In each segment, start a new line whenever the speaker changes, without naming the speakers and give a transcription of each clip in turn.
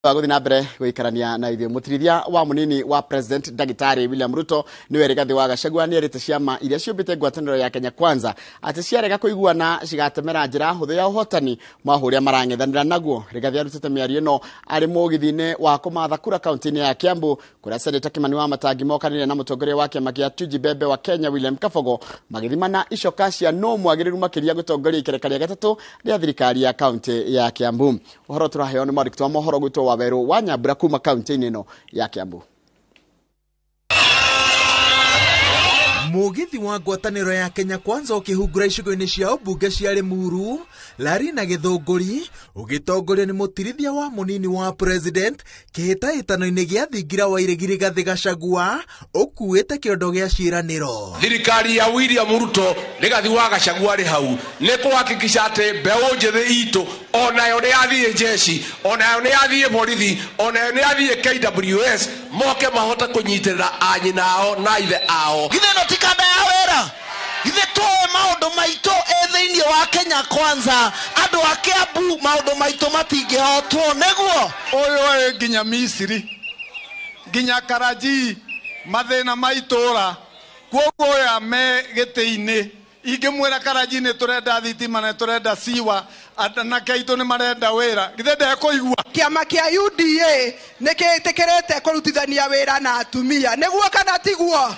Guthi na mbere guikarania na ithuĩ. Mũtirithia wa mũnini wa President Ndagĩtarĩ William Ruto, nĩwe Rigathĩ wa Gachagua, nĩerĩte ciama iria ciũmbĩte ngwatanĩro ya Kenya Kwanza atĩ ciarega kũiguana cigatemera njĩra hũthũ ya ũhotani mwahũ ũrĩa marang'ethanĩra naguo. Rigathĩ arutĩte mĩario ĩno arĩ mũgithi-inĩ wa kũmatha kura kaunti-inĩ ya Kiambu, kũrĩa Seneta Kimani wa Matangi mokanire na mũtongoria wa kĩama kĩa Tujibembe wa Kenya William Kabogo magĩthimana icoka cia nũ mwagĩrĩru makĩria gũtongoria ikereka rĩa gatatũ rĩa thirikari ya kaunti ya Kiambu. Ũhoro tũraheo nĩ mwandĩki wa mohoro gwitũ wa Werũ wa Nyambura kuma kaunti-inĩ ĩno ya Kiambu.
Mũgithi wa ngwatanĩro ya Kenya Kwanza ũkĩhungura icigo-inĩ cia ũmbunge cia Limuru, Lari na Gĩthũngũri, ũgĩtongorio nĩ mũtirithia wa mũnini wa president kĩhĩtahĩtano-inĩ gĩa thingira wa Iregi Rigathĩ Gachagua, ũkuĩte kĩondo gĩa ciĩranĩro.
Thirikari ya William Ruto Rigathi wa Gachagua rĩ hau nĩ kũhakikisha atĩ mbeũ njĩthĩ itũ onayo nĩ yathiĩ jeshi, onayo nĩ yathiĩ borithi, onayo nĩ yathiĩ KWS, moke mahote kũnyitĩrĩra anyina ao na ithe ao.
Githĩ ĩno ti kanda ya wĩra? Githĩ tũĩ maũndũ maitũ ĩ thĩinĩ wa Kenya Kwanza, andũ a Kiambu maũndũ maitũ matingĩhotwo nĩguo.
Ũyũ ĩ nginya Misiri, nginya Karachi, mathĩna ma itũũra, koguo aya me gĩtĩ-inĩ ingĩmwĩra Karachi nĩ tũrenda thitima na tũrenda siwa, anake aitũ nĩ marenda wĩra, githĩ ndekũigua?
Kĩama kĩa UDA nĩ kĩĩtĩkĩrĩte kũrutithania wĩra na atumia, nĩguo kana tiguo?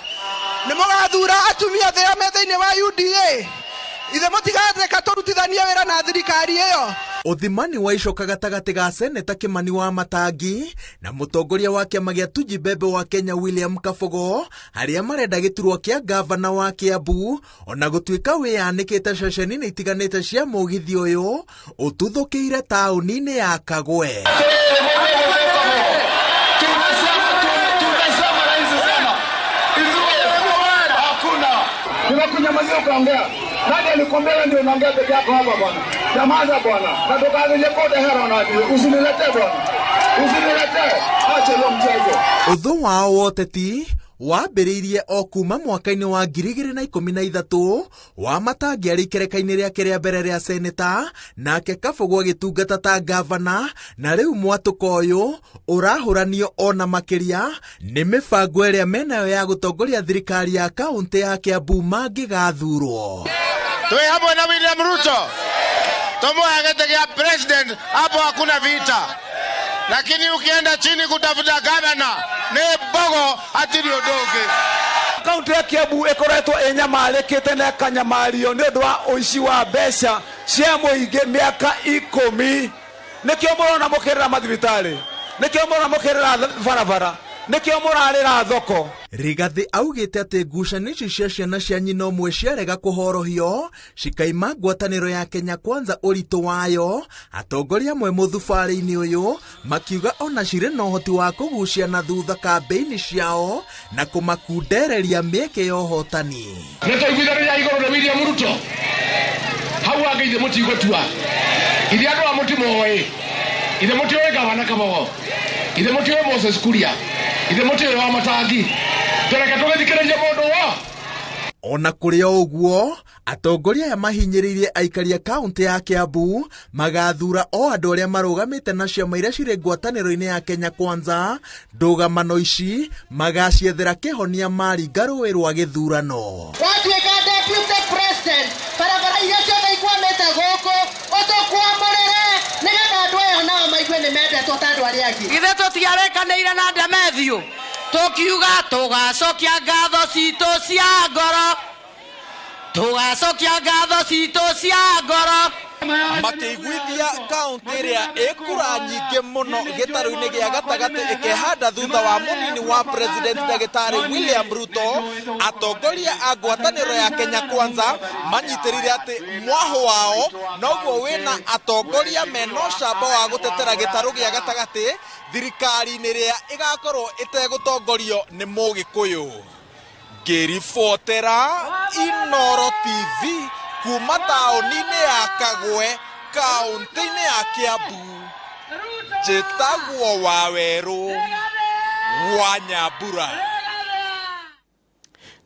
Nĩ mũgathura atumia othe arĩa me thĩinĩ wa UDA? Ithe mũtigateka tũrutithanie wĩra na thirikari ĩyo?
Ũthimani wa icoka gatagatĩ ga Seneta Kimani wa Matangi na mũtongoria wa kĩama gĩa Tujibembe wa Kenya William Kabogo, arĩa marenda gĩturwa kĩa gavana wa Kiambu, ona gũtuĩka wĩyanĩkĩte ceceni-inĩ itiganĩte cia mũgithi ũyũ ũtuthũkĩire taũni-inĩ ya Kagwe.
Nimekunyamazia ukaongea. Nani alikwambia wewe ndio unaongea peke yako hapa bwana? Nyamaza bwana. Na tukaanze kote hera na usiniletee bwana. Usiniletee. Acha leo mchezo.
Ũthũ wao wa ũteti wambĩrĩirie o kuma mwaka-inĩ wa 2013 wa Matangi arĩ ikereka-inĩ rĩake rĩa mbere rĩa seneta, nake Kabogo agĩtungata ta gavana, na rĩu mwatũko ũyũ ũrahũranio ona makĩria nĩ mĩbango ĩrĩa menayo ya gũtongoria thirikari ya kaũntĩ ya Kiambu mangĩgathurwo.
Twĩ hamwe na William Ruto, tũmũhe gĩtĩ gĩa president, hapo hakuna vita, lakini ukienda chini kutafuta gavana nĩ mbogo, hatirĩ ũndũ ũngĩ.
Kaunti ya Kiambu ĩkoretwo ĩnyamarĩkĩte na ĩkanyamario nĩ ũndũ wa ũici wa mbeca cia mũingĩ mĩaka 10. Nĩkĩo mũrona mũkĩrĩra mathibitarĩ, nĩkĩo mũrona mũkĩrĩra barabara, nĩkĩo mũrarĩra thoko.
Rigathĩ augĩte atĩ ngucanio ici cia ciana cia nyina ũmwe ciarega kũhorohio cikaima ngwatanĩro ya Kenya Kwanza ũritũ wayo. Atongoria amwe mũthubarĩ-inĩ ũyũ makiuga ona cirĩ na ũhoti wa kũgucia na thutha kambĩini ciao na kũmakundereria mĩeke ya ũhotani.
Nĩ tũiguithanagia igũrũ nĩ William Ruto, hau angĩ ithe mũtigũtua, ithe andũ a mũtimoĩ, ithe mũtiũĩ gavana Kabogo, ithe mũtiũĩ Moses Kuria, ithe mũtiũĩ wa Matangi, tũreke tũgĩthikĩrĩrie mũndũ wo.
Ona kũrĩ o ũguo, atongoria aya mahinyĩrĩirie aikari a kaũntĩ ya Kiambu magathura o andũ arĩa marũgamĩte na ciama iria cirĩ ngwatanĩro-inĩ ya Kenya Kwanza. Ndũgamano ici magaciethera kĩhonia maringa rũĩ rwa gĩthurano.
Watuĩka deputy president, barabara iria ciothe ikwamĩte gũkũ ũtũkwamũrĩre nĩgetha andũ aya nao maigue nĩ mendetwo ta andũ arĩa angĩ.
Ithe tũtiarĩkanĩire na Demethiũ tũkiuga tũgacokia ngatho citũ cia ngoro, tũgacokia ngatho citũ cia ngoro.
Makĩiguithia kaũntĩ ĩrĩa ĩkura nyingĩ mũno gĩtarũ-inĩ gĩa gatagatĩ ĩkehanda thutha wa mũnini wa president Ndagĩtarĩ William Ruto, atongoria a ngwatanĩro ya Kenya Kwanza manyitĩrĩire atĩ mwahũ wao noguo wĩna atongoria mena ũcamba wa gũtetera gĩtarũ gĩa gatagatĩ thirikari-inĩ ĩrĩa ĩgakorwo ĩtegũtongorio nĩ Mũgĩkũyũ. Ngĩribotera Inooro TV kuma taũni-inĩ ya Kagwe, kaũntĩ-inĩ ya Kiambu, njĩtagwo Wawerũ wa Nyambura.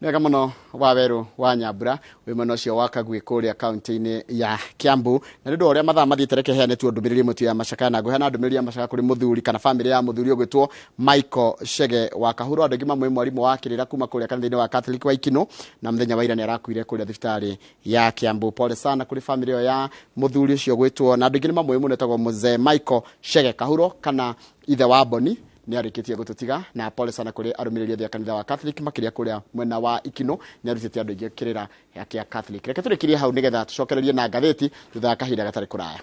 Nĩ wega mũno Wawerũ wa Nyambura wĩ mwena ũcio wa Kagui kũrĩa kaunti-inĩ ya Kiambu. Na nĩ ũndũ wa ũrĩa mathaa mathiĩte, reke heane tu ndũmĩrĩri ĩmwe tu ya macakaya, na ngũheana ndũmĩrĩri ya macakaya kũrĩ mũthuri kana bamĩrĩ ya mũthuri ũgwĩtwo Michael Chege wa Kahuro. Andũ aingĩ mamũĩ mwarimũ wa kĩrĩra kuma kũrĩa kanitha-inĩ wa Catholic wa Ikinũ, na mũthenya wa ira nĩ arakuire kũrĩa thibitarĩ ya Kiambu. Pole sana kũrĩ bamĩrĩ ĩyo ya mũthuri ũcio ũgwĩtwo, na andũ aingĩ nĩ mamũĩ mũno, etagwo Mzee Michael Chege Kahuro kana ithe wa Boni, nĩ arĩkĩtie gũtũtiga. Na pole sana kũrĩ arũmĩrĩri othe a kanitha wa Catholic, makĩria kũrĩa mwena wa Ikinũ. Nĩ arutĩte andũ aingĩ kĩrĩra kĩa Catholic. Reke tũrĩkĩrie hau nĩgetha tũcokererie na ngathĩti thutha wa kahinda gatarĩ kũraya.